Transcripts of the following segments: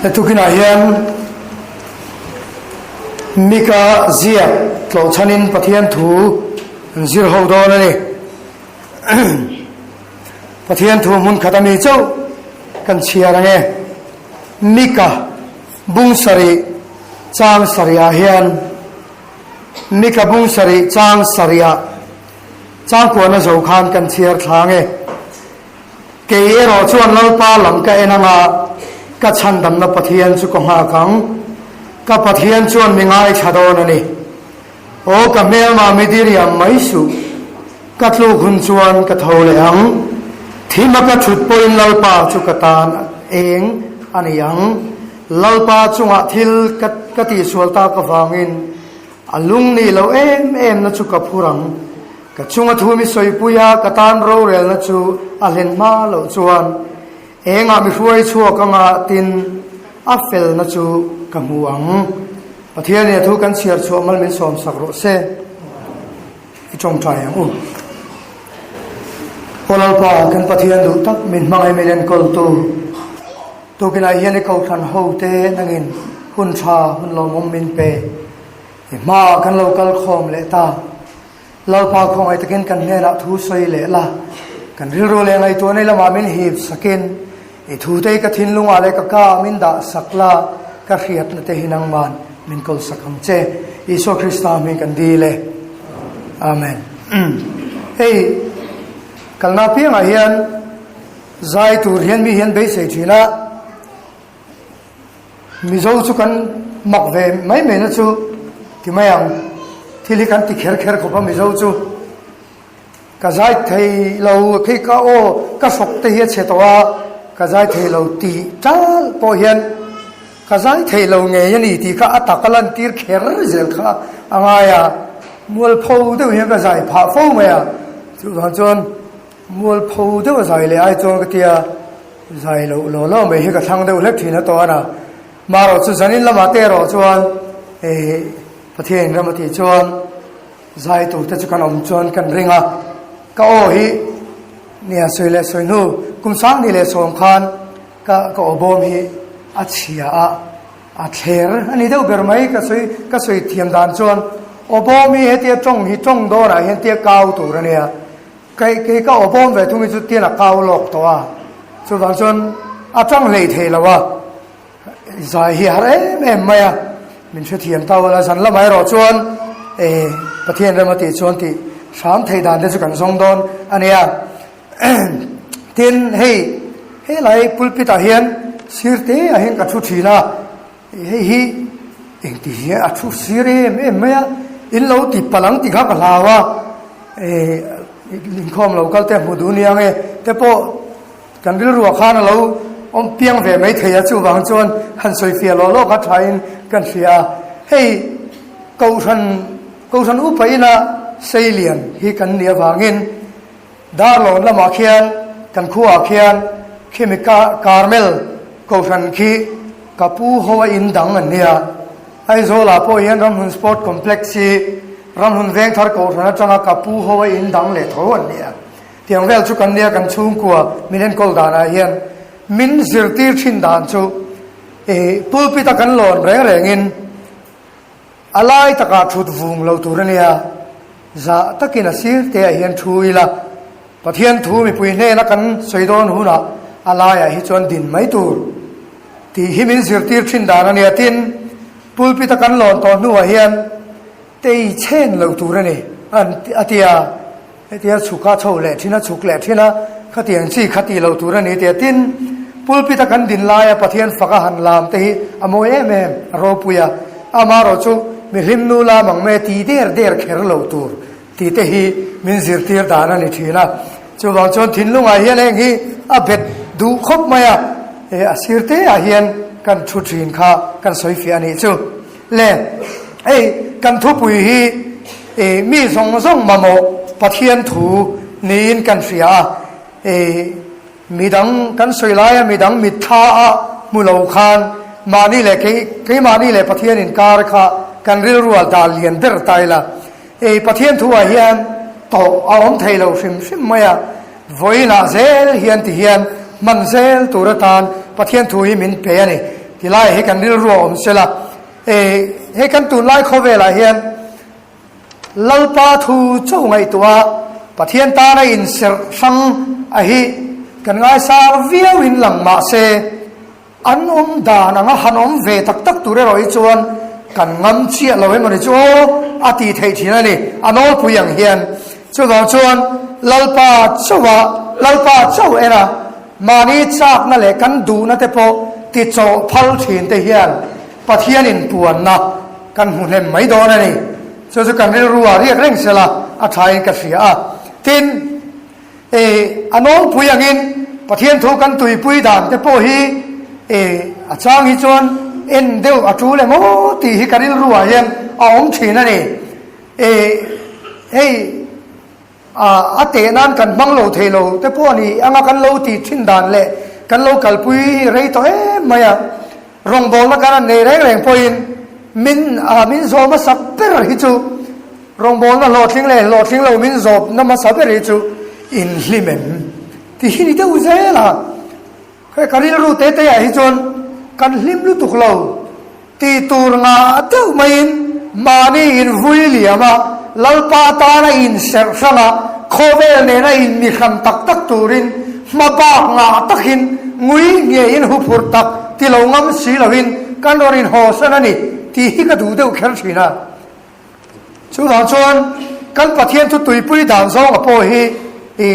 He tukinah hian Mika ziak tlawhchhanin Pathian thu an zir ho dawn a ni. Pathian thu hmun khat ami chauh kan chhiar ang e. Mika bung sarih chang sarihah hian Mika bung sarih chang sarihah changkuahna zo khan kan chhiar thla ang e. Kei erawh chuan Lalpa lam ka en anga ka chhandamna Pathian chu ka nghak ang. Ka Pathian chuan mi ngaithla dawn a ni. Aw ka hmelma mi diriam mai suh. Ka tluk hun chuan ka tho leh ang. Thima ka thut pawhin Lalpa chu ka tan eng a ni ang. Lalpa chungah thil ka ka tihsual tak avangin a lung nih loh em em na chu ka phur ang. Ka chunga thu mi sawipui a, ka tan rorelna chu a hlen hma loh chuan engah mi hruai chhuak anga tin a felna chu ka hmu ang. Pathianin a thu kan chhiar chhuah mal min sawm sak rawh se. I tawngtai ang u. Aw Lalpa, kan Pathian duh tak min hmangaih min enkawltu, tukinah hian i kohhran hote nangin hun tha, hun lawmawm min pe. I hmaah kan lo kal khawm leh ta. Lalpa khawngaih takin kan hnenah thu sawi leh la, kan rilru leh ngaihtuahna lamah min hip sakin, i thute hi ka thinlungah leh ka kaah min dah sak la, ka hriatna te hi nangman min kawl sak ang che. Isua Krista hming kan dil e. Amen. Hei kalna piangah hian zai tur hian mi hian beisei thin a. Mizo chu kan mak ve mai mai na chu ti mai ang, thil hi kan ti kher kher khawp a Mizo chu. Ka zai thei lo khi ka aw ka hrawk te hi a chhe tawh a, ka zai thei lo tih tal pawh hian ka zai thei lo ngei a ni tih kha a tak a lantir kher zel kha a ngai a, mualpho deuh hian ka zai phah fo mai a, chuvang chuan Mualpho deuh a zai leh ai chuan ka tia zai loh lo lo mai hi ka thlang deuh hlek thin a tawh a na. Marawh chu zanin lamah te erawh chuan eh Pathian in ram a tih chuan zai tur te chu kan awm chuan kan ring a. Ka aw hi nia sawi leh sawi hnu kum sang ni leh sawm khan ka ka aw bawm hi a chhia a, a thler a ni deuh ber mai ka sawi ka sawi thiam dan chuan aw bawm hi hetia tawng hi tawng dawnah hian tia kau tur a nia. Kei kei ka awbawm ve thung hi chu tian a kau lawk tawh a, chuvang chuan a tang hlei thei lo a, zai hi a har em em mai a, min hrethiam tau a la, zan lamah erawh chuan eh Pathian rem a tih chuan tih hram thei dan te chu kan zawng dawn a nia. Tin, hei helai pulpit ah hian sir te ah hian ka thu thin a, hei hi engti hi a thu sir em em mai a, in lo ti palh ang tih kha ka hlau a, eh inkhawm lo kal te hmu duh nia nge te pawh kan rilruah khan a lo awm piang ve mai thei a, chuvang chuan han sawi fiah lawh lawk a thain kan hria a, hei kohhran kohhran upa ina seilian hi kan nih avangin Darlawn lamah khian kan khuaah khian khimi Carmel Kohhran khi ka pu ho a in dang an nia. Aizawlah pawh hian Ramhlun Sport Complex hi Ramhlun Vengthar Kohhran atanga ka pu ho a in dang leh tho an nia. Tiang vel chu kan nia kan chhungkua min enkawl danah hian min zirtir thin dan chu pulpit a kan lawn reng rengin A lai takah thut vung lo tur a nia, zah takin a sir teah hian thu ila, Pathian thu mipui hnena kan sawi dawn hunah a laiah hi chuan din mai tur tih hi min zirtir thin dan a nia. Tin, pulpit a kan lawn tawh hnuah hian tei chen lo tur a ni a ti a, hetia chhuk a chho leh thin a, chhuk leh thin a, khatiang chi kha tih lo tur a ni tia. Tin, pulpit a kan din laia Pathian fak a han lam te hi a mawi em em, a ropui a, amaherawh chu mihlim nu lam ang mai a ti der der kher lo tur tih te hi min zirtir dan a ni thin a. Chuvang chuan thinlungah hian heng hi a bet duh khawp mai a, a sir te ah hian kan thu thin kha kan sawi fiah a nih chu. Le, hei kan thupui hi i mi zawng zawng mamawh Pathian thu niin kan hria a, i midang kan sawi laia midang mitthla a hmu lo khan mahni leh kei keimahni leh Pathian inkar kha kan rilruah dah lian ber ta ila, i Pathian thuah hian tawh a awm thei lo hrim hrim mai a, vawiinah zel hian ti hian hman zel tur atan Pathian thu hi min pe a ni. Tilai hi kan rilru a awm sela. E, hei kan tunlai khawvelah hian Lalpa thu chauh ngaihtuah a, Pathian tana inserh hrang a hi kan ngaisang viau in lang mahse, An awm dan anga han awm ve tak tak tur erawh hi chuan kan ngam chiah lo emawni chu aw a tih theih thin a ni, a nawlpui ang hian. Chuvang chuan Lalpa chauha Lalpa chauh ena mahni chakna leh kan duhna te pawh ti chawh phal thin te hian Pathian inpuanna kan hmu hnem mai dawn a ni. Chu chu kan rilru ah riak reng sela a thain ka hria a. Tin. E, a nawlpui angin Pathian thu kan tuipui dan te pawh hi e, a chang hi chuan en deuh a tul em aw tih hi ka rilruah hian a awm thin a ni. E, hei a, a teh nan kan hmang lo thei lo te pawh a ni anga kan lo tih thin dan leh kan lo kalpui rei tawh em mai a. Rawngbawlna kan han nei reng reng pawhin min, a, min zawh hmasa ber hi chu Rawngbawlna hlawhtling leh hlawhtling lo min zawpna hmasa ber hi chu inhlim em ti hi ni deuh zel a. He ka rilru te te ah hi chuan kan hlim lutuk lo tih tur ngah deuh maiin mahni invui liam a, Lalpa tana inserh hrang a, khawvel nena inmihran tak tak turin hma bak ngah takin ngui ngeiin huphurh tak ti lo ngam si loin kan rawn inhawsan a ni tih hi ka duh deuh kher thin a. Chuvang chuan kan Pathian thu tuipui dan zawnga pawh hi i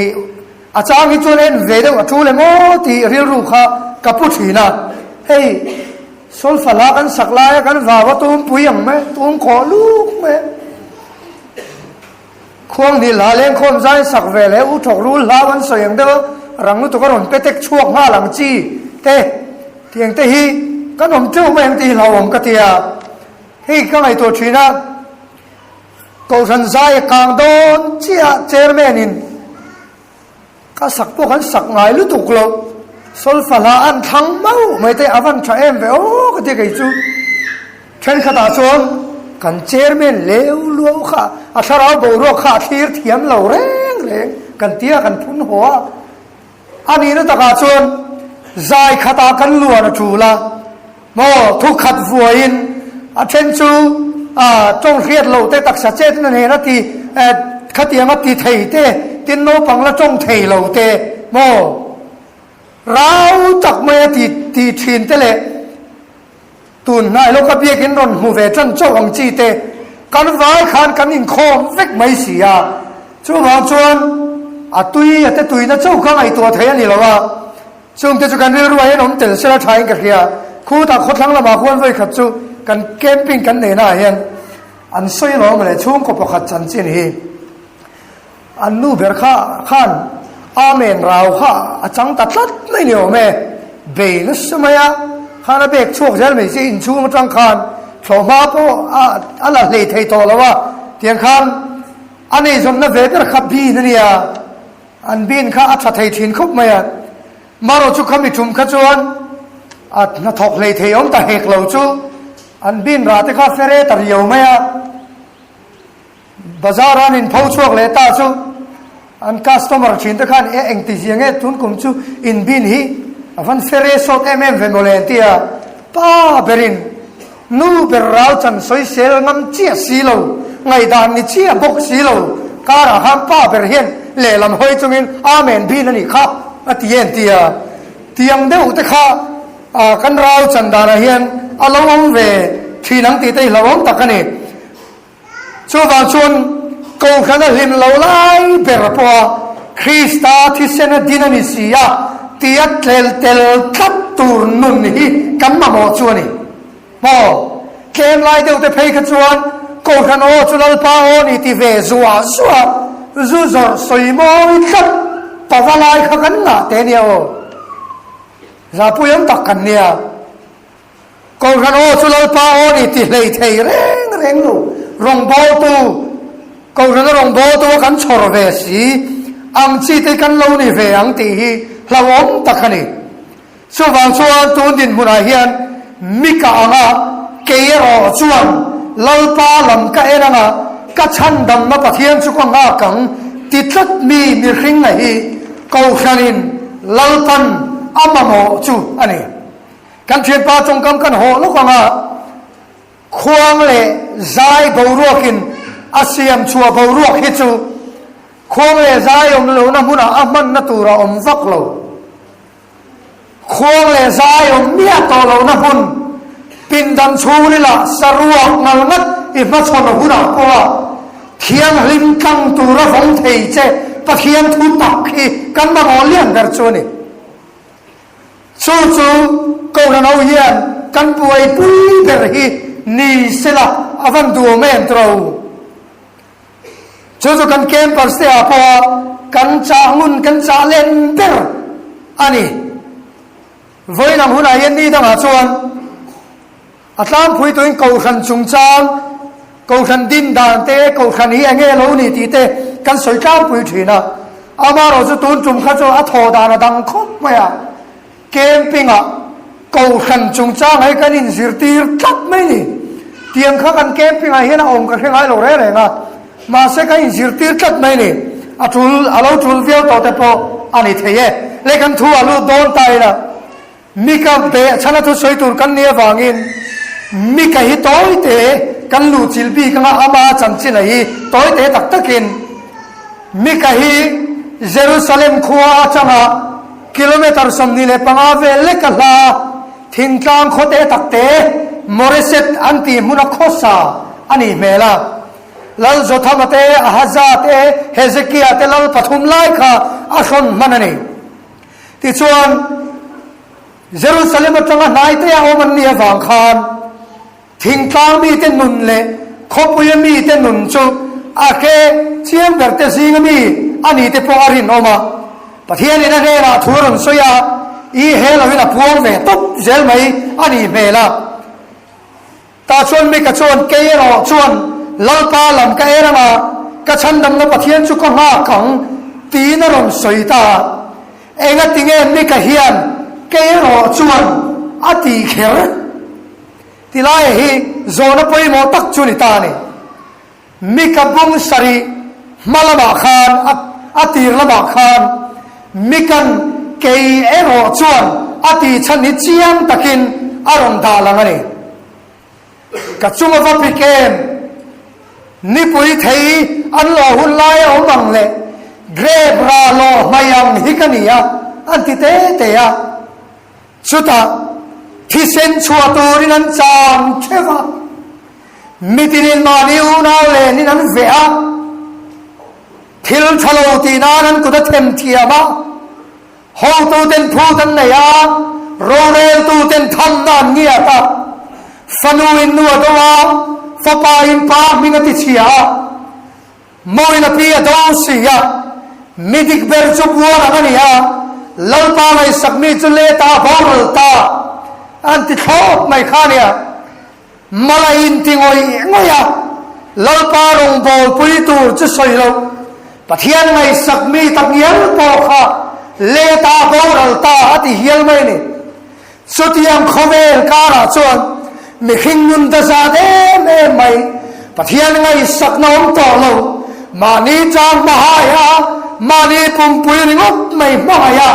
a chang hi chuan en ve deuh a tul em aw tih rilru kha ka pu thin a. Hei solfa hla kan sak laia kan vau a tumpui ang mai, tum khawh luk mai. Khuanghnih hla lengkhawm zai sak ve leh u thawk rul hlau an sawi ang deuh a, rang lutuk a rawn pe tek chhuak nghal ang chi te tiang te hi kan awm teuh mai ang tih hi hlauhawm ka ti a. Hei ka ngaihtuah thin a, Kohhran zai a kang dawn chiah Chairman in ka sak pawh kan sak ngai lutuk lo, solfa hla an thlang mauh mai te a van tha em ve aw ka ti kei chu. Thenkhatah chuan kan Chairman leu luau kha a thlarau boruak kha a thlir thiam lo reng reng kan tia kan phun haw a. A nihna takah chuan zai khatah kan luan a tul a, maw thu khat vuaiin a then chu tawng hriat loh te taksa chetna nena ti khatianga ti thei te, tin naupang la tawng thei lo te maw rau tak maia ti ti thin te leh Tun hnai lawka biakin rawn hmu ve tan chauh ang chi te kan vai khan kan inkhawm vek mai si a, chuvang chuan a tui a te tuina chauh kha ngaihtuah thei a ni lo a, chungte chu kan rilruah hian awm tel sela thain ka hria. Khutah khawthlang lamah khuan vawikhat chu kan camping kan neihnaah hian an sawi lawm leh chhungkaw pakhat chanchin hi. An nu ber kha khan Amen rau kha a chang ta tlat mai ni awm e. Bei nasa mai a, khan a bek chhuak zel mai che inchhung atang khan thlawhhma pawh a a la hlei thei tawh lo a, tiang khan a neizawnna ve ber kha bin a nia, an bin kha a tha thei thin khawp mai a. Marawh chu khami tum kha chuan a hnathawk hlei thei awm ta hek lo chu an bin rah te kha fere ta riau mai a. Bazar an in pho chhuak leh ta chu an customer thin te khan e engti zia nge tun kum chu in bin hi a van fere sawt em em ve mawle an ti a, pa berin nu ber ral chan sawisel ngam chiah si lo, ngaihdan ni chiah bawk si lo karah khan pa ber hian lehlam hawi chungin Amen bin a nih kha a ti e an ti a, tiang deuh te kha kan ral chan danah hian a lo awm ve thin ang tih te hi hlauhawm tak a ni. Chuvang chuan Kohhran a hlim lo lai ber pawha Krista thisen a din a ni si a tia tlel tel tlat tur nun hi kan mamawh chu a ni. Maw? Tlem lai deuh te phei kha chuan Kohhran aw chu Lalpa aw ni ti ve zuah zuah zu zawrh sawi mawi tlat pava lai kha kan ngah te nia aw. Zahpui awm tak kan nia. Kohhran aw chu Lalpa aw ni ti hlei thei reng reng lo. Rawngbawltu, Kohhrana rawngbawltu a kan chhawr ve si ang chi te kan lo ni ve ang tih hi hlauhawm tak a ni. Chuvang chuan tun dinhmunah hian Mika anga kei erawh chuan Lalpa lam ka en anga ka chhandamna Pathian chu ka nghak ang ti tlat mi mihringa hi Kohhranin Lalpan a mamawh chu a ni. Kan thianpa tawngkam kan hawh lawk ang a, khuang leh zai boruakin a siam chhuah boruak hi chu khuang leh zai awm lohna hmunah a hmanna tur a awm vak lo. Khuang leh zai awm miah tawh lohna hmun, pindan chhungrila saruak ngal ngat i hmachhawn hunah pawha thianghlim tlang tura vawng thei che Pathian thu tak hi kan mamawh lian ber chu a ni. Chu chu Kohhran ho hian kan buaipui ber hi ni sela a van duhawm em tawh lo. Chu chu kan campers te ah pawha kan chah ngun kan chah len ber a ni. Vawiin ang hunah hian ni dangah chuan a tlangpui tuin Kohhran chungchang, Kohhran din dan te, Kohhran hi eng nge lo ni tih te kan sawi tlangpui thin a. Amaherawh chu tun tum kha chu a thawh dan a dang khawp mai a. Camping ah Kohhran chungchang hi kan inzirtir tlat mai ni. Tiang kha kan camping ah hian a awm ka hre ngai lo reng reng a, mahse kan inzirtir tlat mai ni. A tul, a lo tul viau tawh te pawh a ni thei e. Le kan thu a lut dawn ta ila, Mika behchhana thusawi tur kan nih avangin Mika hi tawi te kan luhchilh bik anga ama chanchin a hi tawi te tak takin Mika hi Jerusalem khua atanga Kilometre 25 vel lek a hla thingtlang khawte takte Moreset an tih hmuna khawsa a nih hmel a. Lal Jothama te, Ahaza te, Hezekia te lal pathum lai kha a hrawn hman a ni. Tichuan, Jerusalem atanga hnaite a awm an nih avang khan Thingtlang mite nun leh khawpuia mite nun chu a hre chiang ber te zinga mi a ni te pawh a rinawm a. Pathianin a hnenah thu a rawn sawi a, i he loin a puang ve tawp zel mai a nih hmel a. Tah chuan Mika chuan, Kei erawh chuan Lalpa lam ka er anga ka chhandamna Pathian chu ka nghak ang, tiin a rawn sawi ta a. Engatinge Mika hian kei erawh chuan a tih kher? Tilaia hi zawhna pawimawh tak chu ni ta a ni. Mika bung sarih hma lamah khan, a tir lamah khan Mika'n kei erawh chuan a tih chhan hi chiang takin a rawn dah lang a ni. Ka chung a va pik em? Nipui thei an lawh hun lai a awm ang leh grape ra lawh hmai ang hi ka ni a, an ti te te a. Chutah thisen chhuah turin an chang theuh a, mitinin mahni unau lenin an veh a, thil tha lo tih nan an kut a them thiam a, hotuten phut an nei a, roreltuten thamna an ngiat a, fanuin nu a do a, fapain pa hming a tichhia a. Mawiin a pi a do si a, mi dik ber chu bual ang a ni a, Lalpa ngaihsak mi chu let a boral ta an ti thlawp mai kha a nia. Mal a inti ngawih ngawih a, Lalpa rawngbawlpui tur chu sawi loh, Pathian ngaihsak mi tak ngial pawh kha let a boral ta a ti hial mai a ni. Chutiang khawvel karah chuan mihring nun dazat em em mai, Pathian ngaihsakna awm tawh lo, mahni tang hmahai a, mahni pumpui ringawt mai hmangaih a,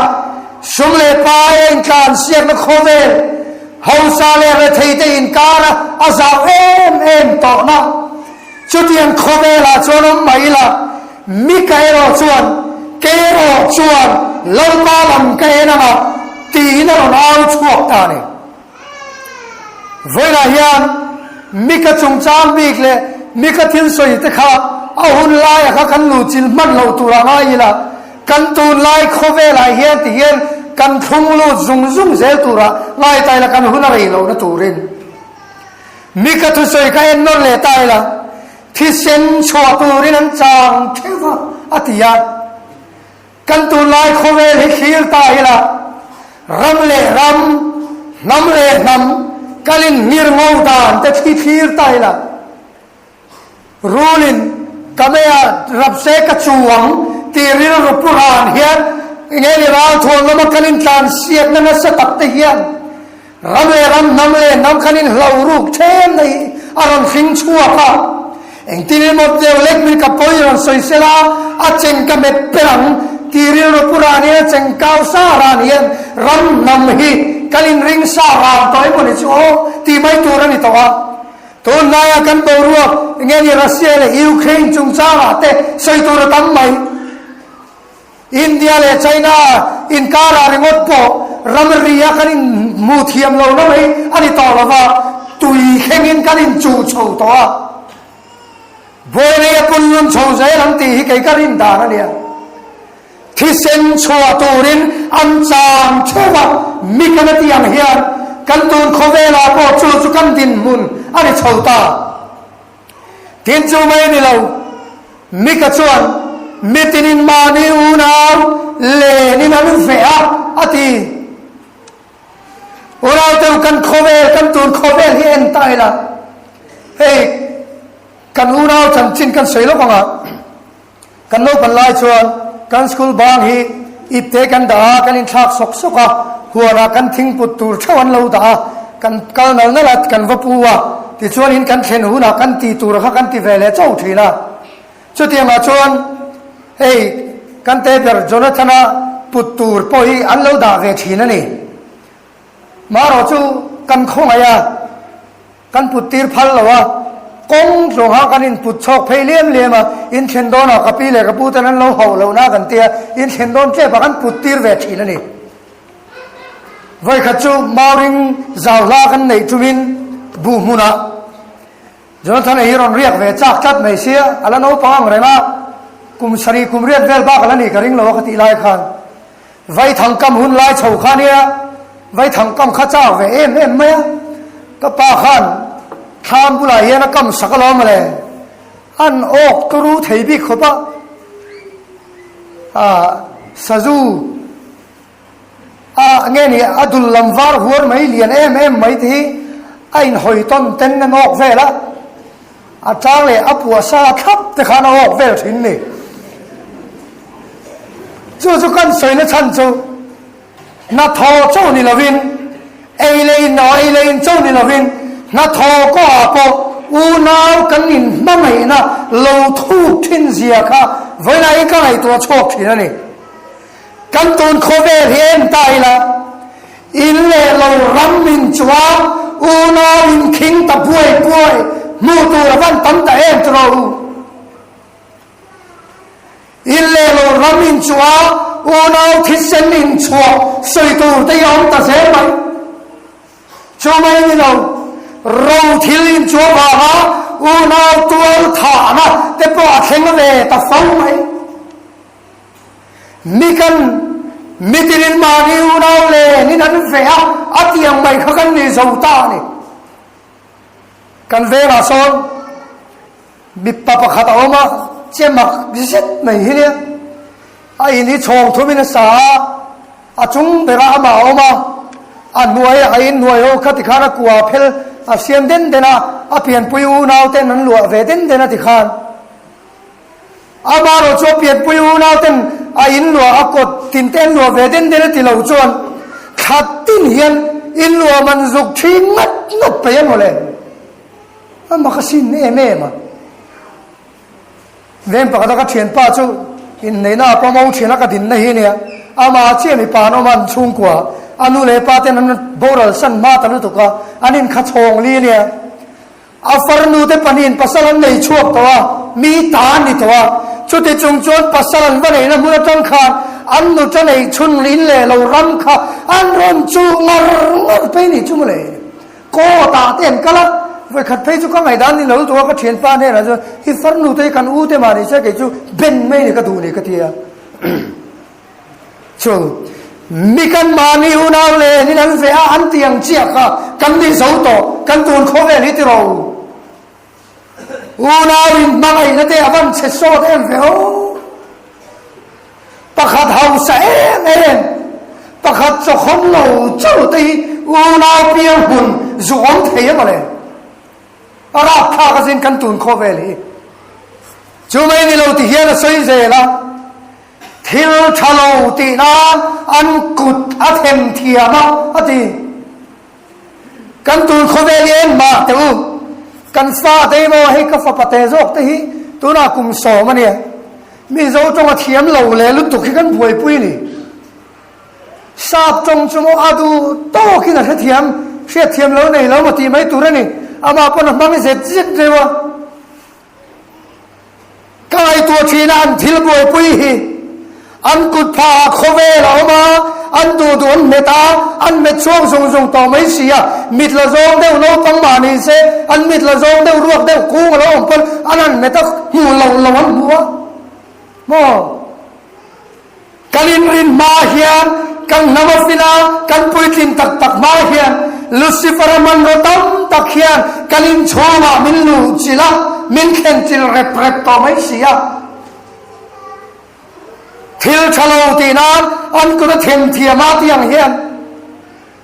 sum leh pa e intlansiakna khawvel, hausa leh retheite inkara a zau em em tawhna. Chutiang khawvelah chuan awm mai ila, Mika erawh chuan, Kei erawh chuan Lalpa lam ka en ang a, tiin a rawn au chhuak ta a ni. Vawiinah hian Mika chungchang bik leh Mika thil sawi te kha a hun laia kha kan luhchilh hman loh tur a ngai ila, kan tunlai khawvelah hian ti hian kan thlung lut zung zung zel tura ngai ta ila kan hun a rei lohna turin. Mika thusawi kha en nawn leh ta ila, Thisen chhuah turin an chang theuh a, a ti a. Kan tunlai khawvel hi thlir ta ila, ram leh ram, hnam leh hnam kan inhmir ngo dan te thli thlir ta ila, rulin ka meiah rap se ka chu ang tih rilru pu ran hian enge ni ralthuam lama kan intlansiakna nasa tak te hian Ram leh ram, hnam leh hnam khan in hlo ruk then na hi a rawn hring chhuak a. Engtin emaw deuh lek min ka pawi rawn sawi sel a, a cheng ka met per ang tih rilru pu ran hian a cheng kau sa ran hian ram hnam hi kan inring sa ram tawh emaw ni chu aw tih mai tur a ni tawh a. Tunlaia kan boruak nge ni Russia leh Ukraine chungchangah te sawi tur a tam mai. India leh China inkarah ringawt pawh ramria kan inhmu thiam lo na mai a ni tawh lo va, tui thlengin kan inchuh chho tawh a. Buailei a punlun chho zel ang tih hi kei ka rin dan a nia. Thisen chhuah turin an chang theuh a, mi kan a tih ang hian kan tun khawvelah pawh chu chu kan dinhmun a ni chho ta. Tin chu mai a ni lo, Mika chuan mitinin mahni unau lenin an veh a, a ti. Unau teu kan khawvel, kan tun khawvel hi en ta ila, hei kan unau chanchin kan sawi lawk ang a, Kan naupan lai chuan kan school bang hi ipte kan dah a, kan inthlak sawk sawk a, huanah kan thingput tur theuh an lo dah a, kan kal nal nal a, kan va pu a, tichuan in kan thlen hunah kan ti tur kha kan ti ve leh chauh thin a. Chutiangah chuan hei kan te ber Jonathan-a put tur pawh hi an lo dah ve thin a ni. Marawh chu kan khawngaih a. Kan put tir phal lo a, kawng tlawngah kan input chhawk phei liam liam a, inthlen dawnah ka pi leh ka pu ten an lo hauh loh na kan tia, inthlen dawn tlep ah kan put tir ve thin a ni. Vawikhat chu Mauring zau hla kan neih tumin buh hmunah Jonathan-a hi rawn riak ve chak tlat mai sia, a la naupang ang reng a, kum sarih kum riat vel bak a la nih ka ring lo a ka tih lai khan Vaithang kam hun lai chho kha nia, vaithang kam kha chak ve em em mai a, ka pa khan thlam bulah hian a kam sak alawm mawle, an awk turu thei bik khawp a, ah sazu a nge ni a dul lam var huar mai lian em em mai te hi a inhawi tawn ten an awk vel a. A tang leh a puah sa thlap te khan a awk vel thin ni. Chu chu kan sawina chhan chu hnathawh chauh ni lovin, ei leh in aw ei leh in chauh ni lovin, hnathawh kawhah pawh unau kan inhmangaihna lo thuk thin zia kha vawiin ka ngaihtuah chhuak thin a ni. Kan tun khawvel hi en ta ila, in leh lo ram min chuan unau in khing ta buai buai hmuh tur a van tam ta em chu rawh u. In leh lo ram in chuan unau thisen in chhuah sawi tur te hi a awm ta zel mai. Chu mai ni lo, ro thil in chuah vanga unau tual thahna te pawh a thleng ve ta fo mai. Mi kan mitinin mahni unau lenin an veh a, a ti ang mai kha kan ni zo ta a ni. Kan vengah sawn mipa pakhat a awm a, che mak zet mai hi nia. A in hi chhawng thumin a sa a, a chung berah amah a awm a, a hnuaiah a inhnuai ho kha tikhan a kua phel a siam den den a, a pianpui unau ten an luah ve den den a tikhan. Amaherawh chu a pianpui unau ten a in luah a kawt tin te an luah ve den den a ti lo chuan thla tin hian in luah man zuk thi ngat ngat peih a mawle. A mak a sin em em a. Veng pakhat a ka thianpa chu inneihna a pawm thian a ka dinna hi nia. Amah chiah mipa an awm a an chhungkua a nu leh pa ten an boral san hma ta lutuk a an inkha chhawng li nia. A farnute pahnihin pasal an nei chhuak tawh a, mi ta an ni tawh a. Chuti chung chuan pasal an va neihna hmun atang khan an nuta neih chhun in leh lo ram kha an rawn chuh ngar ngar phei ni chu mawle. Court ah te an kal a, vawikhat phei chu ka ngaihdan ni lo lutuk a, ka thianpa hnenah chuan i farnute hi kan u te mah ni se kei chu ben mai ni ka duh ni ka ti a. Chu mi kan mahni unau len in an veh a, an ti ang chiah kha kan ni zo tawh, kan tun khawvel hi ti rawh u. Unau in hmangaihna te a van chhe sawt em ve aw. Pakhat hausa em em, pakhat chawkhawm lo chauh te hi unau piang hmun zuk awm thei a mawle. A rapthlak a zin kan tun khawvel hi. Chu mai ni lo ti hian a sawi zel a. Thil tha lo tih nan an kut a them thiam a, a ti. Kan tun khawvel hi engmah teh u, kan fate hi maw hei ka fapa te zawk te hi tunah kum sawm a nia, Mizo tawng a thiam lo leh lutuk hi kan buaipui a ni. Sap tawng chu maw a duh tawkin a hrethiam, hriatthiam lo nei lo maw tih mai tur a ni. Amah pawn a hmang zet zet deuh a. Ka ngaihtuah thin a an thil buaipui hi an kut phah ah khawvel a awm a, an duh duh an hmet a, an hmet chhuak zung zung tawh mai si a, mit la zawng deuh naupang mah ni se an mit la zawng deuh ruak deuh kung a lo awm pawn an han hmet a, hmuh loh lo an hmu a maw? Kan inrin hma hian kan hnam a fil a, kan puitlin tak tak hma hian Lucifer-a hmanraw tam tak hian kan inchhungah min luhchilh a, min thlenchilh rep rep tawh mai si a. Thil tha lo tih nan an kut a themthiam a tih ang hian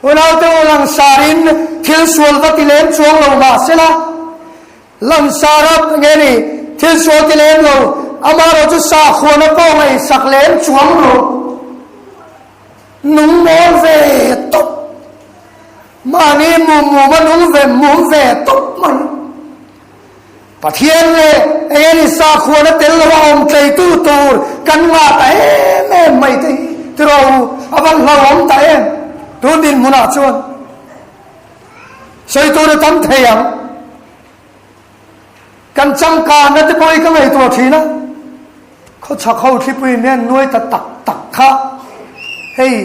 unaute u langsarin thil sual va ti lem chuang lo mah sela, Lansara nge ni thil sual ti lem lo, amaherawh chu sakhuana pawh ngaihsak lem chuang lo, nung mawl ve tawp, mahni mum mum a nung ve mum ve tawp mai. Pathian leh enge ni sakhuana tel lo a awm tleitu tur kan ngah ta em em mai te hi tiraw u, a van hlauhawm ta em tun dinhmunah chuan. Sawi tur a tam thei ang. Kan changkanna te pawh hi ka ngaihtuah thin a, khawchhak ho thlipui mian nuai ta tak tak kha hei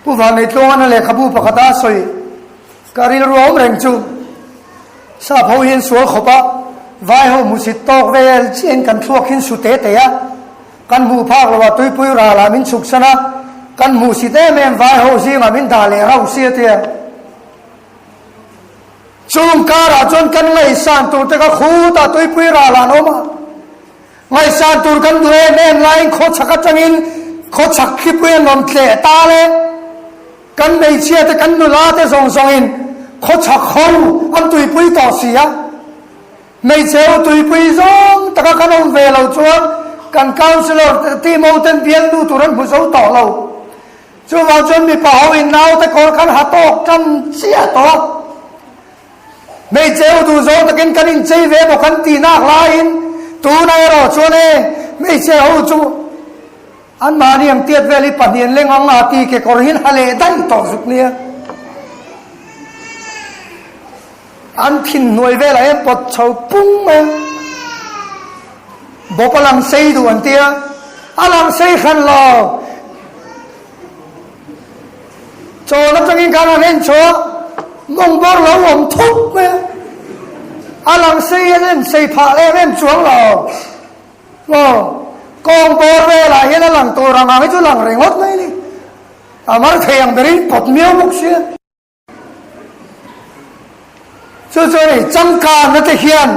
Pu Vanneitluangana lehkhabu pakhata a sawi ka rilru a awm reng chu sap ho hian sual khawp a, vai ho hmusit tawk vel chiahin kan thluak hin su te te a, kan hmuh phak loh a tuipui ralah min chhuk san a, kan hmuhsit em em vai ho zingah min dah leh rauh si a tia. Chung karah chuan kan ngaihsan tur te kha khutah tuipui ralah an awm a, ngaihsan tur kan duh em em laiin khawchhak atangin khawchhak thlipui an rawn tleh ta le. Kan hmeichhia te kan nula te zawng zawngin khawchhak ho an tuipui tawh si a. Hmeichhe ho tuipui zawng taka kan awm ve lo chuan kan councillor te team ho ten bialnu tur an hmu zo tawh lo. Chuvang chuan mipa ho in naute kawr khan ha tawk tan chiah tawh a. Hmeichhe ho duh zawng takin kan inchei ve emaw kan tih nak laiin tunah erawh chuan e hmeichhe ho chu anmahni ang tiat vel hi pahnian leng ang a ti kekawr hian ha leh daih tawh zuk nia. An thin hnuai velah hian pawt chho pung mai a, bawp a lang sei duh an ti a, a lang sei hran lo. Chawn atangin khan an en chho a, mawng bawr lo awm thup mai a, a lang sei an en sei phah em em chuang lo. Aw, kawng bawr velah hian a lang tur ang ang hi chu lang ringawt mai a ni. A mar thei ang berin pawt miau bawk sia. Chu chu a ni, changkanna te hian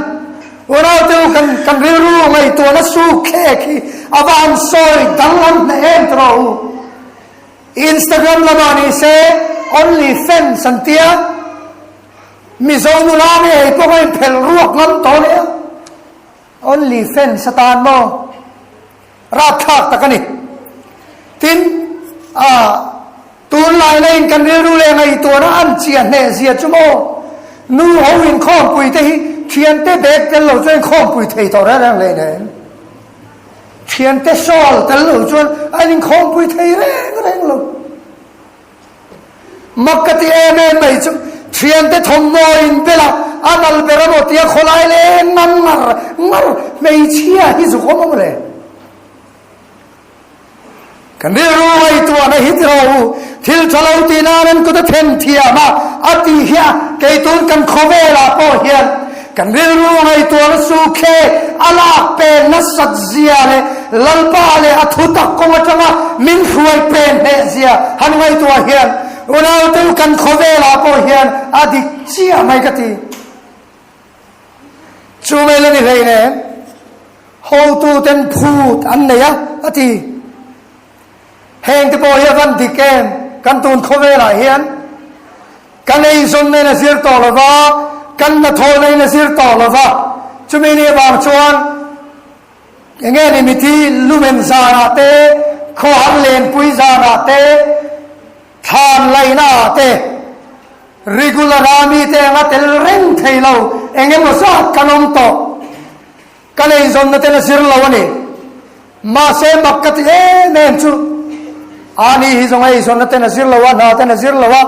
unaute u kan kan rilru ngaihtuahna suk thlek hi a va han sawi danglam hneh em tawh u. Instagram lamah ni se only fans an tia, Mizo nula ngei pawh a inphelh ruak ngam tawh nia. Only fans atan maw? Rapthlak tak a ni. Tin, a tunlai laiin kan rilru leh ngaihtuahna an chiah hneh zia chu maw? Nu ho inkhawmpui te hi thiante bag tel lo chuan inkhawmpui thei tawh reng reng hleinem. Thiante shawl tel lo chuan an inkhawmpui thei reng reng lo. Mak ka ti em em mai chu thiante thawmhnaw in bel a, a nal ber a maw tia khawlai leng ngan ngar ngar hmeichhia hi zuk awm awm le. Kan rilru ngaihtuahna hi ti rawh u, thil tha lo tih nan an kut a then thiam a, a ti hi a, kei tun kan khawvelah pawh hian Kan rilru ngaihtuahna sukhe a lak pen nasat zia leh Lalpa leh a thutak kawng atanga min hruai pen hneh zia han ngaihtuah hian unaute u kan khawvelah pawh hian a dik chiah mai ka ti. Chu mai la ni hleinem hotuten phut an nei a, a ti. Heng te pawh hi a van dik em? Kan tun khawvelah hian kan eizawnna in a zir tawh lo va, kan hnathawhna in a zir tawh lo va, chumi ni avang chuan eng nge ni mithi lumen zanah te, khawhar lenpui zanah te, thlan laihna ah te, regular a mite anga tel reng thei lo eng emaw zat kan awm tawh. Ka leizawnna ten a zir lo a ni. Mahse mak ka ti em em chu. Ani hi zawng a eizawnna ten a zir lo a, hna ten a zir lo a,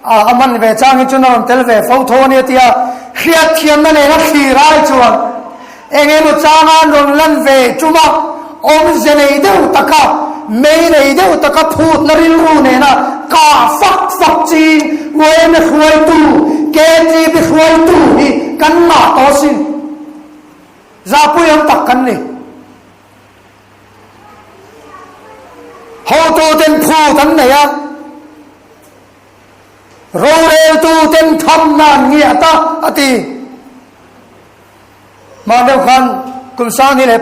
a man ve chang hi chuan a rawn tel ve fo tho a nia tia hriatthiamna nena thlir ai chuan eng emaw changa an rawn lan ve tum a, awmze nei deuh taka, mei nei deuh taka phutna rilru nena kah fak fak chin yma hruaitu, KTP hruaitu hi kan ngah tawh asin. Zahpui ang tak kan ni. Hotuten phut an nei a, roreltuten thamna an ngiat a, a ti. Mah deuh khan kum 2003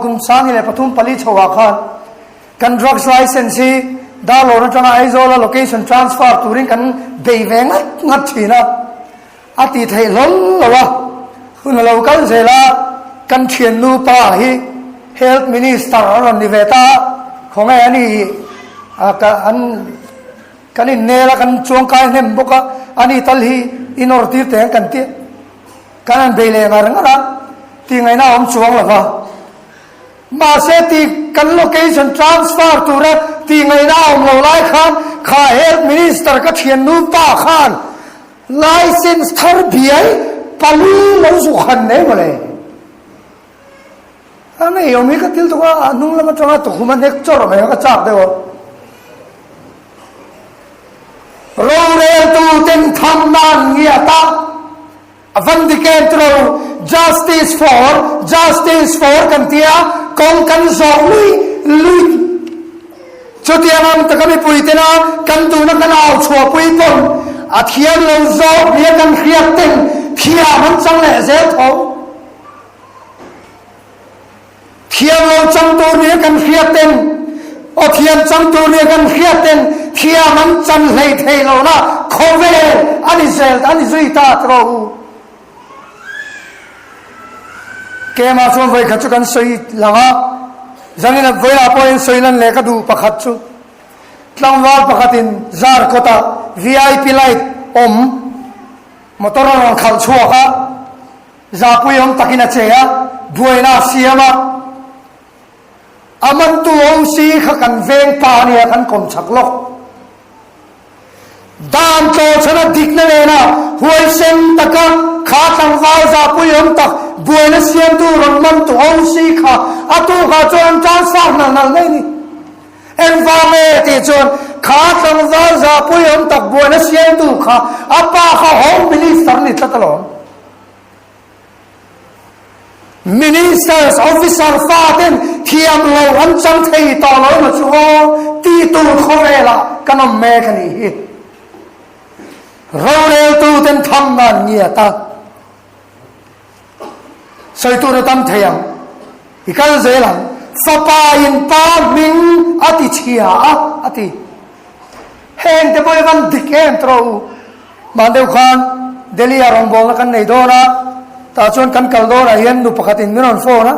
kum 2003 pali chhoah khan kan drugs license hi Darlawn atanga Aizawla location transfer turin kan bei ve ngat ngat thin a. A ti theih hlawl lo a, hun a lo kal zel a, kan thiannu pa hi Health Minister a rawn ni ve ta a, khawnge a ni ka an kan innel a, kan chuangkai hnem bawk a, a ni tal hi inawr tir teh ang kan ti kan han bei leh ngar ngar a, tih ngaihna a awm chuang lo va. Mahse ti kan location transfer tura tih ngaihna a awm lo lai khan kha Health Minister ka thiannu pa khan License thar biai pali lo zu khan nei mawle. A nei awm hi ka til tuk a, a hnung lam atanga tukhum a hnek chawrh mai a ka chak deuh a. Roreltu ten tham nan ngiat a, a van dik em tilo, justice for, justice for kan tia, kawng kan zawh lui lui. Chutiang ang taka mipui tena kan duhna kan au chhuahpui pawn a thiam lo zawk nia kan hriat ten thiam an chang leh zel tho. Thiam lo chang tur nia kan hriat ten aw thiam chang tur nia kan hriat ten thiam an chan hlei thei lohna khawvel a ni zel a ni zui ta tawh u. Keimah chuan vawikhat chu kan sawi lang a, zanin vawilah pawhin sawi lan leh ka duh pakhat chu tlangval pakhatin zar kawtah vip light awm motor a rawn khalh chhuak a, zapui awm takin a che a, buaina a siam a, a mantu OC kha kan veng pa a nia kan kawm chak lawk. Dan tlawhchhana dikna nena huaisen taka kha tlangval zahpui awm tak buaina siamtu rawn mantu OC kha a tukah chuan an transfer nalh nalh mai a ni. Engvang e tih chuan kha tlangval zahpui awm tak buaina siamtu kha a pa kha Home Minister ni tlat alawm. Ministers, officer fa ten thiam lo an chang thei tawh lo emaw chu aw tih tur khawvelah kan awm mek a nih hi. Roreltu ten tham nan ngiat a, sawi tur a tam thei ang, i kal zel ang, fapa in pa hming a ti chhia a, a ti. Heng te pawh hi van dik em tawh u. Hman deuh khan Delhi ah rawngbawlna kan nei dawn a, tah chuan kan kal dawnah hian nu pakhatin min rawn phone a,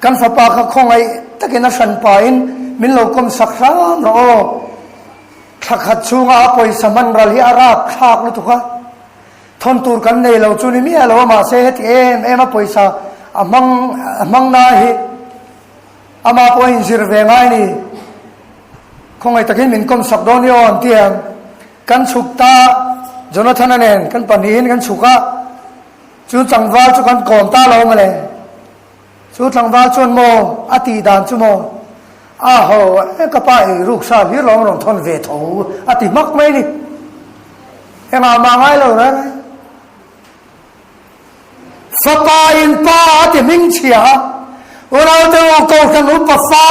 kan fapa kha khawngaih takin a hran pahin min lo kawm sak hram rawh aw, thla khat chhunga a pawisa hman ral hi a rap thlak lutuk a, thawn tur kan nei lo chu ni miah lo a, mahse heti em em a pawisa a hmang a hmang na hi amah pawh a inzir ve ngai a ni, khawngaih takin min kawm sak dawn i aw an ti ang. Kan chhuk ta, Jonathana nen kan pahnihin kan chhuk a, chu tlangval chu kan kawm ta lo mawle. Chu tlangval chuan maw a tih dan chu maw, A ho e ka pa ei ruk sa hlir lo rawn thawn ve tho a ti hmak mai ni. Engah mah ngai lo reng e. Fapa in pa a ti hming chhia a, Unaute u Kohhran upa fa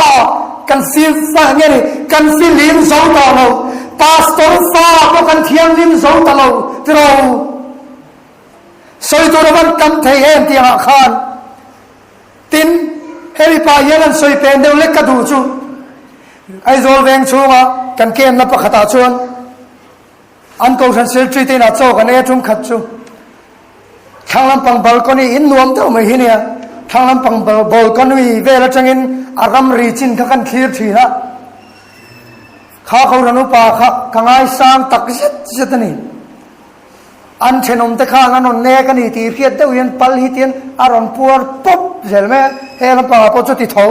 kan fim fa nge ni kan fihlim zo tawh lo, Pastor fa pawh kan thianghlim zo ta lo tiraw u. Sawi tur a van tam thei em tih angah khan tin hemi pa hian an sawi pen deuh lek ka duh chu Aizawl veng chhunga kan kemna pakhatah chuan An Kohhran Secretary te inah chaw kan ei a tum khat chu thlang lampang balcony in nuam deuh mai hi nia, thlang lampang balcony vel atangin a ramri chin kha kan thlir thin a, kha Kohhran upa kha ka ngaisang tak zet zet a ni. An thenawm te khan an rawn nek a ni tih hriat deuh hian pal hi tian a rawn puar pawp zel mai a, he lampangah pawh chuti tho.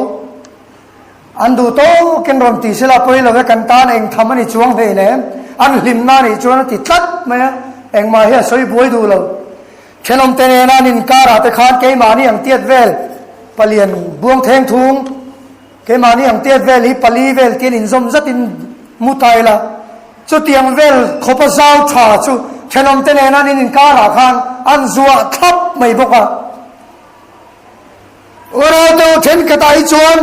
An duh tawkin rawn ti sela pawi lo e, kan tan eng tham a ni chuang hleinem, an hlimna a nih chuan a ti tlat mai a, engmah hi a sawi buai duh lo. Thenawmte nena an inkarah te khan keimahni ang tiat vel palian buang theng thung, keimahni ang tiat vel hi pali vel tian inzawm zatin mu ta ila, chutiang vel khawpa zau tha chu thenawmte nena an inkarah khan an zuah thlap mai bawk a. Uraute u thenkhatah hi chuan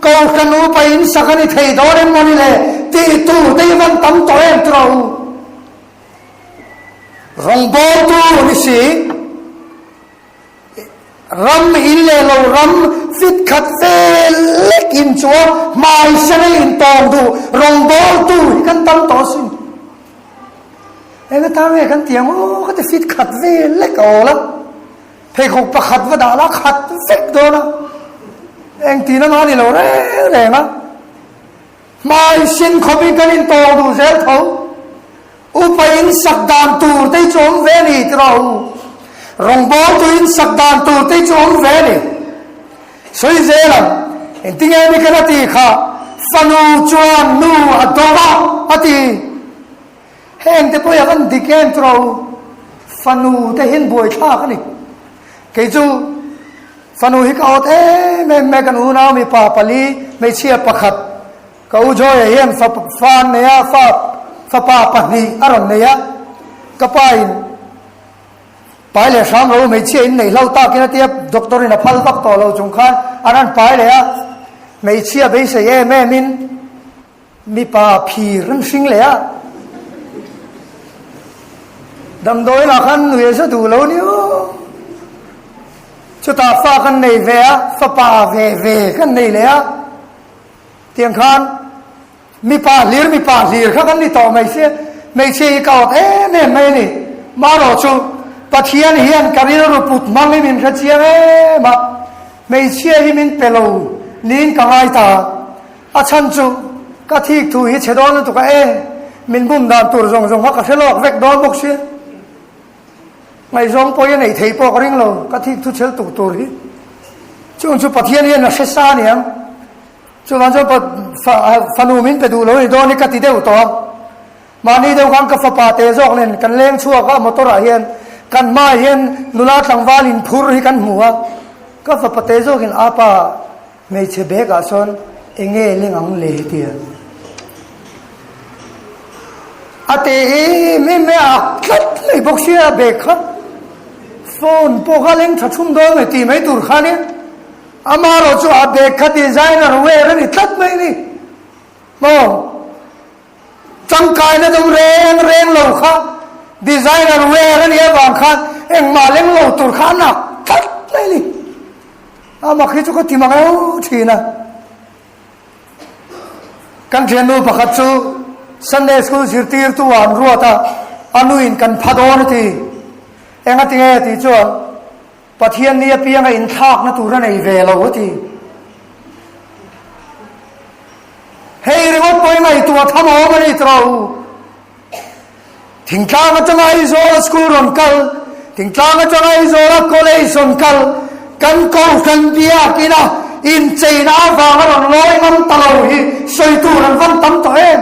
Kohhran upa in sak a ni thei dawn em maw ni le tih tur te hi van tam tawh em tura u. Rawngbawltu ni si, ram in leh lo ram fit khat vel lek in chuan hmai sen a intawng duh rawngbawltu hi kan tam tawh asin. Eng atan nge kan ti ang aw ka ti fit khat vel lek a awl a. Pheikhawk pakhat va dah la khat vek dawn a, engtin a mah ni lo reng reng a, hmai sin khawpin kan intawng duh zel tho. Upa in sak dan tur te hi chu awm ve a ni ti rawh u. Rawngbawltu in sak dan tur te hi chu awm ve a ni. Sawi zel ang, engtinge mi kan a tih kha, fanu chuan nu a do va a ti. Heng te pawh hi a van dik em chu rawh u, fanu te hian buaithlak a ni. Kei chu fanu hi ka awt em em mai, kan unau mipa pali hmeichhia pakhat ka u Joy-a hian fa fa an nei a, fa fapa pahnih a rawn nei a, ka pa in pai leh hram lo hmeichhia in neih hlo takin a tia doctor in a phal vak tawh lo chung khan an rawn pai leh a, hmeichhia beisei em em in Mipa phir an hring leh a, damdawi lah khan nui a za duh lo ni aw. Chutah fa kan nei ve a, fapa ve ve kan nei leh a, tiang khan mipa hlir mipa hlir kha kan ni tawh mai sia, hmeichhia hi ka awt em em mai a ni. Marawh chu Pathian hian ka rilru put hmang hi min hre chiang em a, hmeichhia hi min pe lo niin ka ngai ta. A chhan chu ka thik thu hi chhe dawn lutuk a e, min bum dan tur zawng zawng kha ka hre lawk vek dawn bawk sia. Ngaihzawng pawhin a neih theih pawh ka ring lo, ka thik thu chhel tuk tur hi. Chung chu Pathian hian a hre sa a niang. Chuvang chuan fanu min pe duh lo ni dawn hi ka ti deuh tawh a. Mahni deuh khan ka fapa te zawk nen kan leng chhuak a, motor ah hian kan hmaah hian nula tlangval inphur hi kan hmu a. Ka fapa te zawkin apa Hmeichhe bag ah sawn enge leng ang le tia a ti em em mai a, a tlat mai bawk sia bag kha phone pawh kha leng tha thum dawn mai tih mai tur kha nia amaherawh chu a bag kha designer wear a ni tlat mai a ni maw. Tangkaina deuh reng reng lo kha designer wear a nih avang khan engmah leng lo tur kha a nak tlat mai a ni. A mak hi chu ka ti mang eu thin a. Kan thiannu pakhat chu Sunday school zirtirtu ah an ruat a, a nuin kan pha dawn a ti. Enga tinge tih chuan Pathian ni apianga inthlakna tur a nei ve lo a ti. Hei ringawt pawh i ngaihtuah tham awm a ni tawh u. Thingtlang atanga Aizawla school rawn kal, thingtlang atanga Aizawla college rawn kal, kan kohhran biakina incheina avanga rawn lawi ngam ta lo hi sawi tur an van tam tawh em?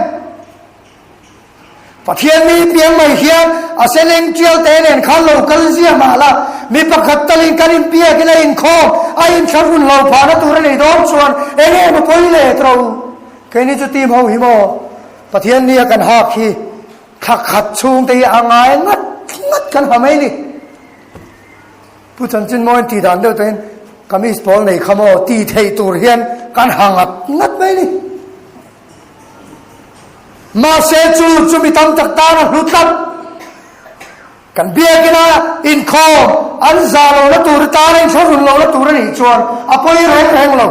Pathian mi piang mai hian a seleng tial te nen khan lo kal zia mah la, mi pakhat talin kan inbiakin a inkhawm, a inthlahrun lo phahna tur a nei dawn chuan eng emaw pawi leh tawh u. Keini chu team ho hi maw Pathian nia kan hak hi thla khat chhung te hi a ngai ngat ngat kan ha mai ni. Pu Chanchinmawiin tih dan deuh tawhin kamis pawl nei kha maw tih theih tur hian kan ha ngat ngat mai ni. Mahse chu chu mi tam tak tan a hlu tlat. Kan biakina inkhawm an zah lohna tur tana inthlahrun lohna tur a nih chuan a pawi reng reng lo.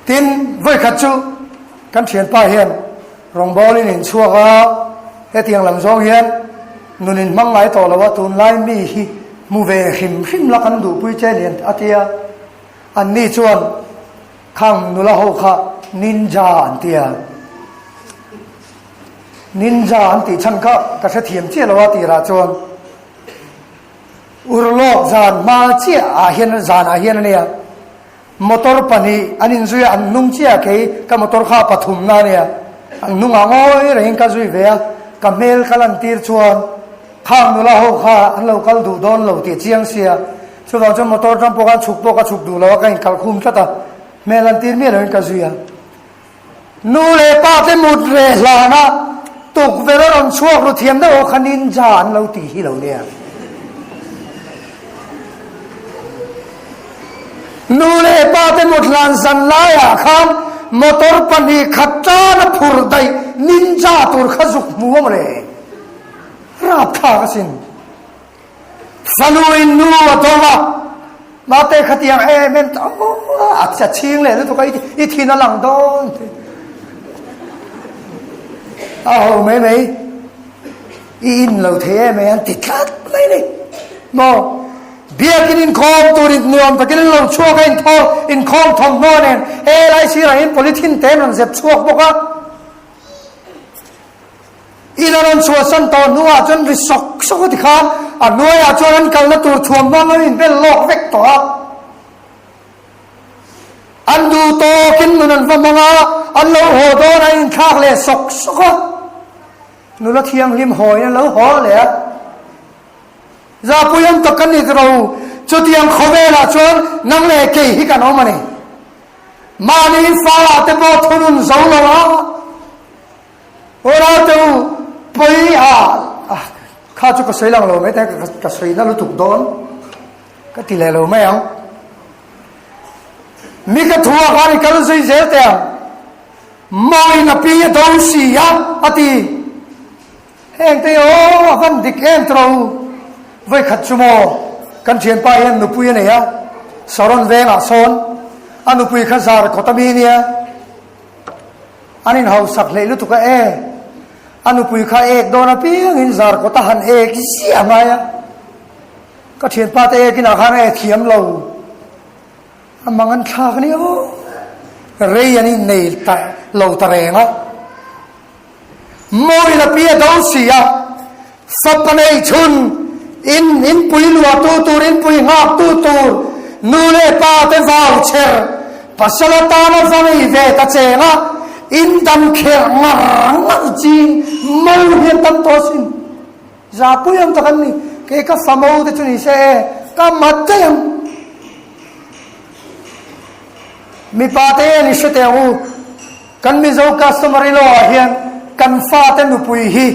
Tin, vawikhat chu kan thianpa hian rawngbawlin inchhuak a, hetiang lam zawng hian nun inhmang ngai tawh lo a, tunlai mi hi hmu ve hrim hrim la kan duhpui che lian a tia. Anni chuan khang nula ho kha ninja an ti a. Ninja an tih chhan kha ka hrethiam chiah lo a tirah chuan urlawk zan hma chiah ah hian zan ah hian a nia. Motor pahnih an inzui a, an hnung chiah kei ka motor kha pathumna a nia. An hnungah ngawi rengin ka zui ve a, ka hmel ka lantir chuan khang nula ho kha an lo kal duh dawn lo tih a chiang sia. Chuvang chuan motor atang pawh khan chhuk pawh ka chhuk duh lo a, ka inkalh khum tlat a, hmel lantir miah loin ka zui a. Nu leh pa te mut reh hlan a, tukverh a rawn chhuak ru thiam deuh aw kha ninja an lo tih hi lo nia. Nu leh pa te mut hlan zan laiah khan motor pahnih khat tan a phur daih ninja tur kha zuk hmu a mawle. Rapthlak asin. Fanu in nu a dawm a, Mate khatiang em em ta a a chhing leh lutuk a i thin a lang dawn ti. A ho mai mai i in lo thei em mai an ti tlat mai ni. Maw biakin inkhawm tur in nuam takin an lo chhuak a inthaw inkhawm thawmhnaw nen helai sirah hian polythene te an rawn zep chhuak bawk a. In a rawn chhuahsan tawh hnuah chuan ri sawk sawk a ti khan a hnuaiah chuan an kalna tur thuamhnaw an lo inbel lawk vek tawh a. An duh tawkin nun an va hmang a, an lo haw dawn a inthlak leh sawk sawk a. Nula thianghlim hawiin an lo haw leh a. Zahpui awm tak kan ni ta ro, chutiang khawvelah chuan nang leh kei hi kan awm a ni. Mahni fa te pawh thunun zo lo a. Aw te u, pawi a, kha chu ka sawi lang lo mai te, ka sawi na lutuk dawn, ka ti leh lo mai ang. Mi ka thu ah khan i kal zui zel teh ang, Mawiin a pi a do si a, a ti. Heng te hi aw, a van dik em tawh u. Vawikhat chu maw, kan thianpa hian nupui a nei a, Saron vengah sawn a nupui kha zar kawt a mi nia. An inhausak hleih lutuk a e. A nupui kha ek dawn apiangin zar kawt a han ek ziah ngai a. Ka thianpa te ek inah khan a e thiam lo. A mang an thlak a ni aw. Rei an innei ta lo ta reng a. Mawi la pi a do si a. Fapa nei chhun in inpui luahtu tur, inpui nghaktu tur, nu leh pa te vau chher, pasal atana va nei ve ta cheng a, in dam kherh ngar ngar ching mo hi an tam tawh asin. Zahpui ang tak an ni. Kei ka fa mo te chu ni se e, ka mat daih ang. Mipa te en i hre teh ang u. Kan Mizo customary law ah hian kan fate nupui hi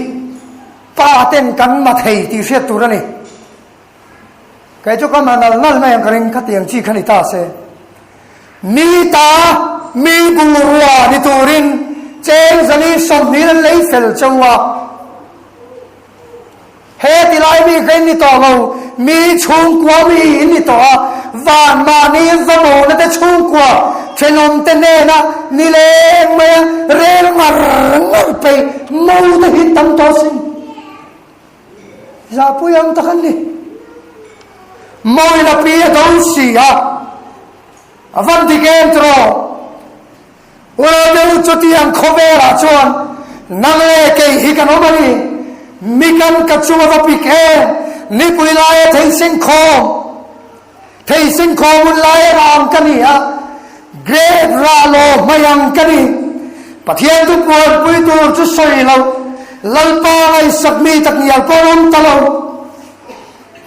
pa ten kan ma thei tih hriat tur a ni. Kei chu ka ma nal nal mai ang ka ring khatiang chi kha ni ta se. Mi ta mi bungrua ni turin cheng zali 20 an lei fel cheu a. He ti lai mi kha in ni tawh lo, mi chhungkua mi in ni tawh a, van mahni vamawhna te chhungkua thenawm te hnena ni leng mai a, rel ngar ngar peih mo te hi tam tawh sin. Zahpui ang tak an ni. Mawina pi a do si a, a van dik em tiraw? Unau chutiang khawvelah chuan nang leh kei hi kan awm a ni. Mi kan ka chung a va pik em? Nipui laia theisen khawm, theisen khawm hun laia ram ka ni a, grape rah law hmai ang ka ni. Pathian chu puanpui tur chu sawi lo, Lalpa ngaihsak mi tak ngial pawh an awm ta lo.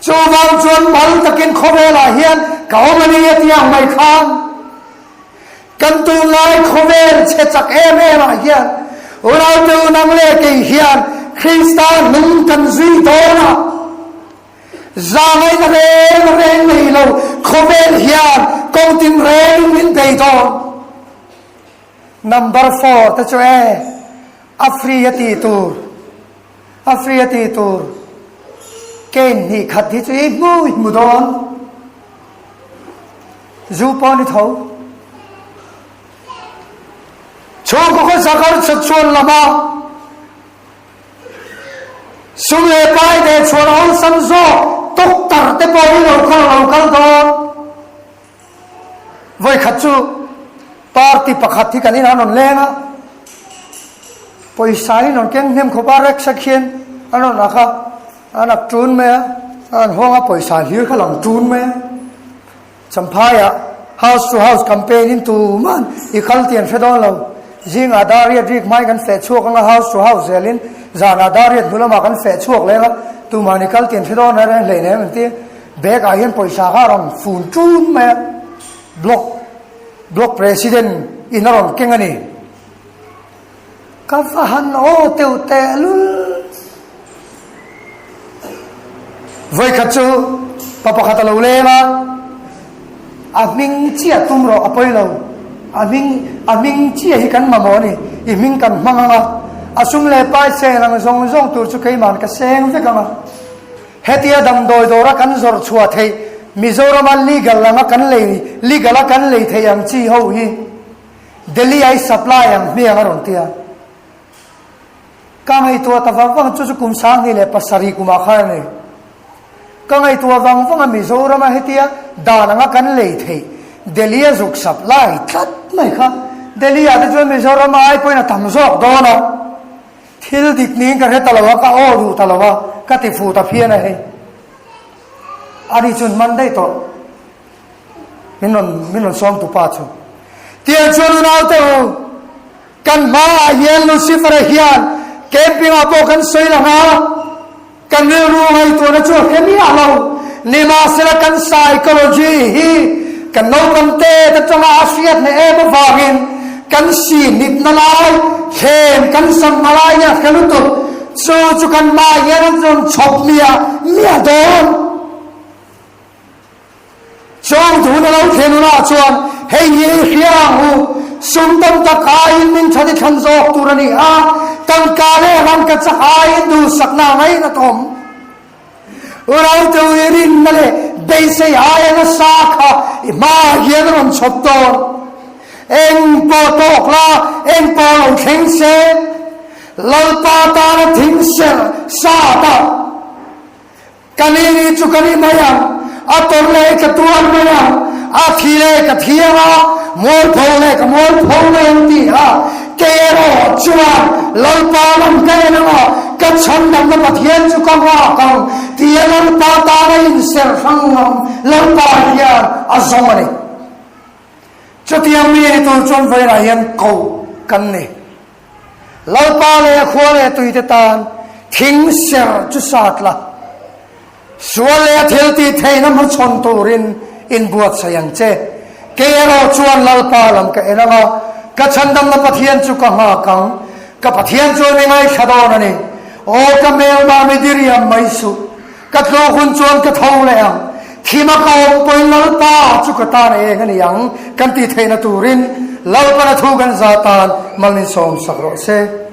Chuvang chuan mal takin khawvelah hian ka awm a ni a ti ang mai khan. Kan tunlai khawvel chhe chak em em ah hian unaute unang leh kei hian Krista hnung kan zui dawn a, zangaihna reng reng nei lo khawvel hian kawng tin rengin min bei dawn. Number four te chu e a free a tih tur a free a tih tur cane hnih khat hi chu i hmu i hmu dawn. Zu pawh ni tho. Chhungkaw khawsa kar chhut chhuan lama sum leh pai leh chhuan awlsam zawk doctor te pawh hi lo kal lo kal dawn. Vawikhat chu party pakhat hi kan inah an rawn leng a, pawisa hi an rawn keng hnem khawp a, rek hian an rawn ak a. A nak ṭun mai a, a han hawng a, pawisa hlir kha lang ṭun mai a. Champhaiah. House to house campaign in tuman i kal tih an hre dawn lo. Zingah dar riat rik hmain kan feh chhuak anga house to house zelin zanah dar riat hnu lamah kan feh chhuak leng a, tuman i kal tih an hre dawn reng reng hleinem an ti. Bag ah hian pawisa kha a rawn fun ṭun mai a, block block president in a rawn keng a ni. Ka va han aw teuh tehlul. Vawikhat chu pa pakhat a lo leng a, a hming chiah tum rawh a pawi lo, a hming a hming chiah hi kan mamawh a ni, i hming kan hmang ang a, a sum leh pai seng ang zawng zawng tur chu keiman ka seng vek ang a. Hetia damdawi dawra kan zawrh chhuah theih Mizorama legal anga kan lei legal a kan lei theih ang chi ho hi Delhi a i supply ang hmiang a rawn ti a. Ka ngaihtuah ta vang vang chu chu kum 2007 kumah khan a ni. Ka ngaihtuah vang vang a Mizorama hetia dan anga kan lei theih Delhi a zuk supply tlat mai kha. Delhi ah te chuan Mizorama ai pawhin a tam zawk dawn a. Thil dik niin ka hre ta lo a, ka aw duh ta lo a, ka ti fuh ta phian a hei. Ani chuan man daih tawh. Min rawn min rawn sawm tu pa chu. Tiang chuan unau te u, kan hmaah hian Lucifer-a hian camping ah pawh kan sawi lang a, kan rilru ngaihtuahna chu a hre miah lo. Nimahsela kan psychology hi kan naupang te atanga a hriat hneh em avangin kan sihnipna lai, thlem kan samna lai hi a hre lutuk. Chu chu kan hmaah hian an rawn chhawp miah miah dawn. Chuang thun a lo thlen hunah chuan hei hi i hria ang u, sum tam tak aiin min that i thlan zawk tur a ni a, tangka leh rangka chak aiin duhsakna a ngainat awm. Uraute i rinna leh beisei aia nasa kha i hmaah hian a rawn chhawp dawn. Eng pawh tawk la, eng pawh lo thleng se, Lalpa tana thing serh sat a, Ka ni ni chu ka ni mai ang, a tawrh leh ka tuar mai ang, a thi leh ka thi ang a, mualpho leh ka mualpho mai ang ti a, kei erawh chuan Lalpa lam ka en ang a, ka chhandamna Pathian chu ka nghak ang tia Lalpa tana inserh hrang ngam Lalpa hian a zawng a ni. Chutiang mi ni tur chuan vawiinah hian koh kan ni. Lalpa leh a khua leh tuite tan thing ser chu sat la, sual leh a thil tih theihna hmachhawn turin inbuatsaih ang che. Kei erawh chuan Lalpa lam ka en ang a, ka chhandamna Pathian chu ka nghak ang. Ka Pathian chuan mi ngaithla dawn a ni. Aw ka hmelma mi diriam mai suh. Ka tlawh hun chuan ka tho leh ang, thima ka awm pawhin Lalpa chu ka tan eng a ni ang kan tih theihna turin Lalpana thu kan za tan mal min sawmsak rawh se.